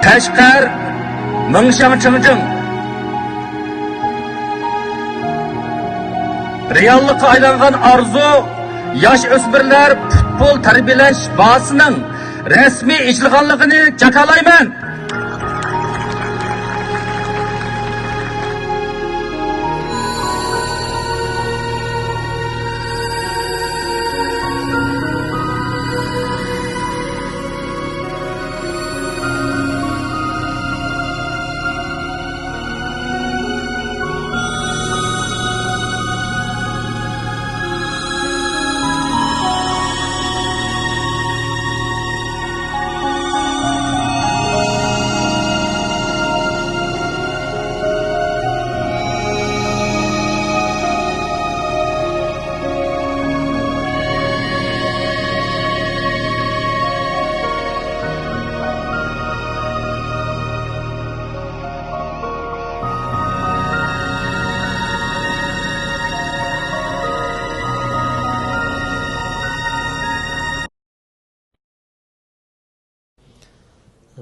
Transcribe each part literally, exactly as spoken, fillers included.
قەشقەر، مىڭشياڭ چىڭجىڭ. رېئاللىققا ئايلانغان ئارزۇ، ياش ئۆسمۈرلەر پۇتبول تەربىيەلەش بازىسىنىڭ رەسمىي ئېچىلغانلىقىنى جاكارلايمەن.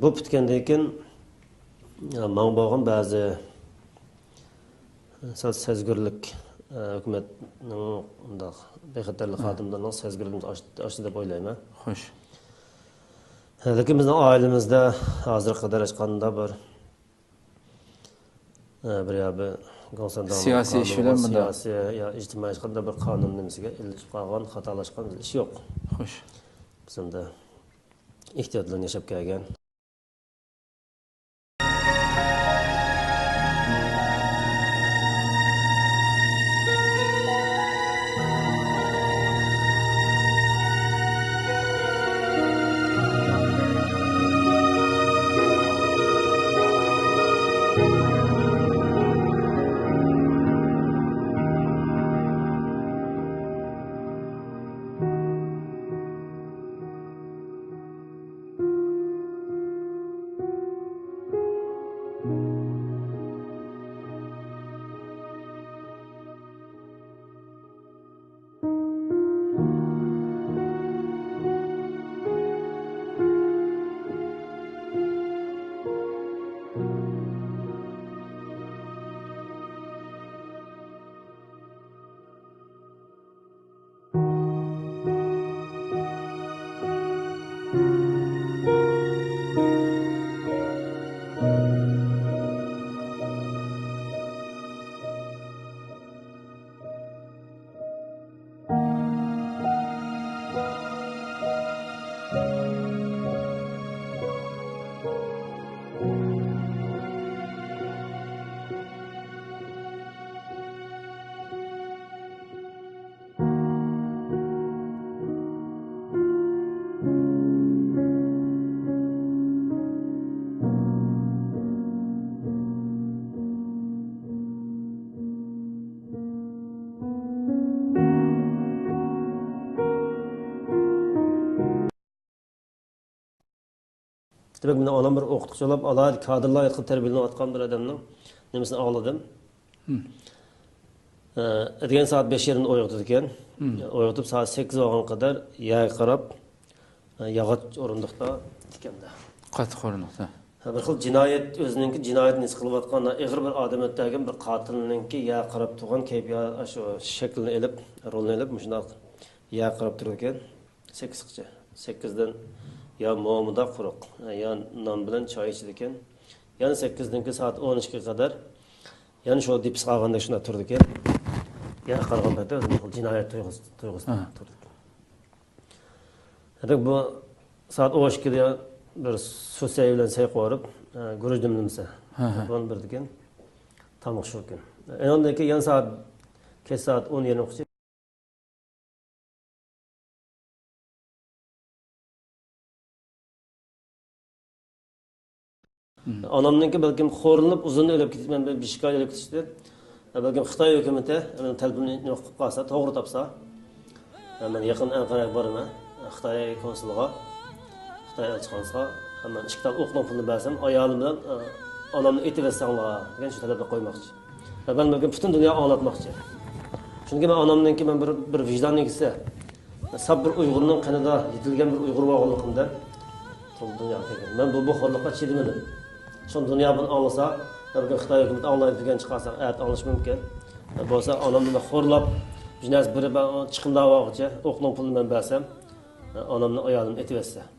بۇ پۈتكەندىن كېيىن، ماڭا بولغان بەزى سەل سەزگۈرلۈك، ھۆكۈمەتنىڭ ئۇنداق بىخەتەرلىك خادىملىرىنىڭ سەزگۈرلۈكىنى ئاچ-، ئاچتى دەپ ئويلايمەن. خوش. لېكىن بىزنىڭ ئائىلىمىزدە ھازىرغا قەدەر ھېچقانداق بىر، بىر يا بىر گوڭسەنداڭ سىياسىي ئىش قانۇنغا، بىلەن بۇنداق سىياسىي يا ئىجتىمائىي ھېچقانداق بىر قانۇن نېمىسىگە ئېلىشىپ قالغان، خاتالاشقان ئىش يوق. خوش. بىز ئەمدى ئېھتىيات بىلەن ياشاپ كەلگەن. دېمەك، مېنىڭ ئانام بىر ئوقۇتقۇچى بولۇپ، ئالاھىدە كادىرلار ھەققىدە تەربىيەلىنىۋاتقان بىر ئادەمنىڭ نېمىسىنى ئاڭلىدىم. ئەتىگەن سائەت بەش يېرىمدە ئويغىتىدىكەن. ئويغىتىپ، سائەت سەككىز بولغانغا قەدەر يەرگە قاراپ، ياغاچ ئورۇندۇقتا تىكەندە. قاتتىق ئورۇندۇقتا. بىر خىل جىنايەت، ئۆزىنىڭكى جىنايەتنى ھېس قىلىۋاتقان، ئېغىر بىر ئادەم ئۆلتۈرگەن بىر قاتىلنىڭكى يەرگە قاراپ تۇرغان كەيپىيات، شۇ شەكلىنى ئېلىپ، رولىنى ئېلىپ، مۇشۇنداق يەرگە قاراپ تۇرىدىكەن. سەككىزگىچە. سەككىزدىن يا مومىدا قۇرۇق، يا نان بىلەن چاي ئىچىدىكەن. يەنە سەككىزدىن كېيىن سائەت ئون ئىككىگە قەدەر يەنە شۇ دېپىسقا ئالغاندەك شۇنداق تۇرىدىكەن. يەرگە قارىغان پەيتتە ئۆزىنىڭ جىنايەت تۇيغۇسى، تۇيغۇسى تۇرىدىكەن. دېمەك، بۇ سائەت ئون ئىككىدە بىر سۇ سەي بىلەن سەي قورۇپ، ئە، گۈرۈچ دۈملىمىسى. بۇنى بېرىدىكەن. تامىقى شۇ كۈن. ئاندىن كېيىن يەنە سائەت، كەچ سائەت ئون يېرىمغىچە. ئانامنىڭكى بەلكىم خورلىنىپ ئۇزۇن ئۆلۈپ كېتىپ، مەن بىر شىكايەت ئېلىپ كېتىشتى. بەلكىم خىتاي ھۆكۈمىتى مېنىڭ تەلىپىمنى نېمە قىلىپ قالسا، توغرا تاپسا، مەن يېقىن ئەنقەرەگە بارىمەن. خىتاي كونسۇلىغا، خىتاي ئەلچىخانىسىغا، مەن ئىككى تال ئوقنىڭ پۇلىنى بەرسەم، ئايالىم بىلەن، ئانامنى ئېتىۋەتسەڭلار دېگەن شۇ تەلەپنى قويماقچى. ۋە مەن بەلكىم پۈتۈن دۇنياغا ئاڭلاتماقچى. چۈنكى مەن ئانامنىڭكى، مەن بىر، بىر ۋىجدان ئىگىسى، ساپ بىر ئۇيغۇرنىڭ قېنىدا يېتىلگەن بىر ئۇيغۇر بولغانلىقىمدىن، مەن بۇ، بۇ خورلۇققا چىدىمىدىم. شۇ دۇنيا بۇنى ئاڭلىسا، بۈگۈن خىتاي ھۆكۈمىتى ئاڭلايدۇ دېگەن چىقارسا، ئەتە ئاڭلىشى مۇمكىن. بولسا ئانامنى خورلاپ، بىر نەرسە بېرىپ، چىقىمداۋاغىچە ئوقنىڭ پۇلىنى مەن بەرسەم، ئانامنى ئايالىمنى ئېتىۋەتسە.